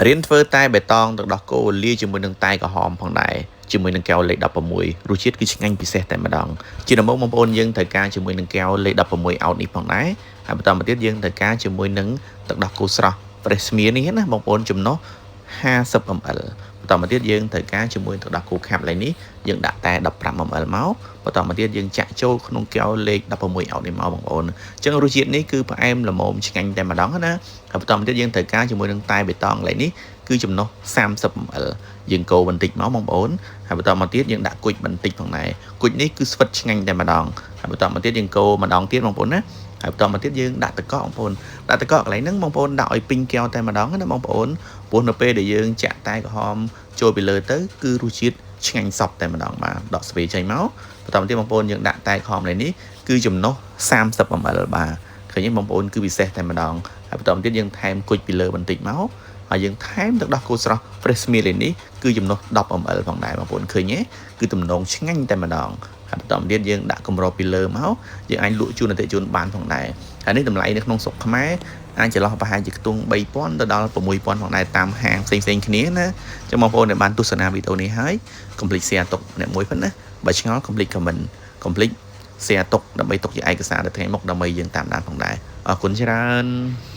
រៀនធ្វើតែបៃតងទឹកដោះគោលាយជាមួយនឹងតែក្រហមផងដែរជាមួយនឹងកែវលេខ16រសជាតិគឺឆ្ងាញ់ពិសេសតែម្ដងជាដំបូងបងប្អូនយើងត្រូវការជាមួយនឹងកែវលេខ16អោតនេះផងដែរហើយបន្តមកទៀតយើងត្រូវការជាមួយនឹងទឹកដោះគោស្រស់ fresh milk នេះណាបងប្អូនចំណុះ50 ml បន្តមកទៀតយើងត្រូវការជាមួយទឹកដោះគោខាប់ឡើយនេះយើងដាក់តែ15 ml មកបន្តមកទៀតយើងចាក់ចូលក្នុងកែវលេខ16អោតនេះមកបងប្អូនអញ្ចឹងរសជាតិនេះគឺផ្អែមល្មមឆ្ងាញ់តែម្ដងណាហើយបន្តមកទៀតយើងត្រូវការជាមួយនឹងតែបៃតងឡើយនេះគឺចំណុះ30 ml យើងកូរបន្តិចមកបងប្អូនហើយបន្តមកទៀតយើងដាក់គុជបន្តិចផងដែរគុជនេះគឺស្វិតឆ្ងាញ់តែម្ដងហើយបន្តមកទៀតយើងកូរម្ដងទៀតបងប្អូនណាហើយបន្តមកទៀតយើងដាក់ទឹកកកបងប្អូនដាក់ទឹកកកកន្លែងហ្នឹងបងប្អូនដាក់ឲ្យពេញកែវតែម្ដងណាបងប្អូនព្រោះនៅពេលដែលយើងចាក់តែក្រហមចូលពីលើទៅគឺរសជាតិឆ្ងាញ់សព្វតែម្ដងបាទដកស្វេចេញមកបន្តមកទៀតបងប្អូនយើងដាក់តែក្រហមនេះគឺចំណុះ30 ml បាទឃើញទេបងប្អូនគឺពិសេសតែម្ដងហើយបន្តមកទៀតយើងថែមគុជពីលើបន្តិចមកហើយយើងថែមទឹកដោះគោស្រស់ fresh milk នេះគឺចំណុះ10 ml ផងដែរបងប្អូនឃើញទេគឺទំនងឆ្ងាញ់តែម្ដងហើយបន្តមកទៀតយើងដាក់កម្របពីលើមកយើងអាចលក់ជូនអតិថិជនបានផងដែរហើយនេះតម្លៃនៅក្នុងស្រុកខ្មែរអាចចន្លោះប្រហែលជាខ្ទង់3000ទៅដល់6000ផងដែរតាមហាងផ្សេងៗគ្នាណាចឹងបងប្អូនដែលបានទស្សនាវីដេអូនេះហើយកុំភ្លេច share ទុកអ្នកមួយផងណាបើឆ្ងល់កុំភ្លេច comment កុំភ្លេច share ទុកដើម្បីទុកជាឯកសារនៅថ្ងៃមុខដើម្បីយើងតាមដានផងដែរអរគុណច្រើន។